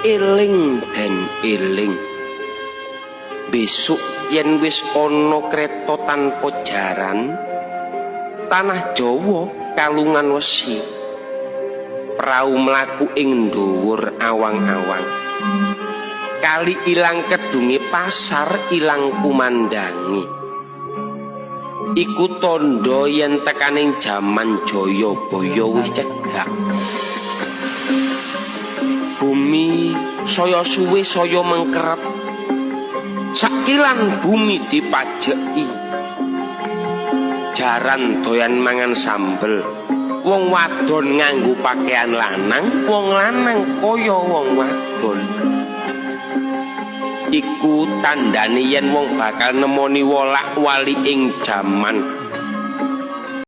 Eling den eling. Besuk yen wis ana kreta tanpa jaran, tanah Jawa kalungan wesi. Prau mlaku ing dhuwur awang-awang. Kali ilang kedunge, pasar ilang kumandange. Iku tandha yen tekaning jaman Jayabaya wis cedhak. Bumi saya suwe saya mengkerep. Sakilan bumi dipajeki. Jaran doyan mangan sambel. Wong wadon nganggo pakaian lanang, wong lanang kaya wong wadon. Iku tandane yen wong bakal nemoni wolak-wali ing jaman.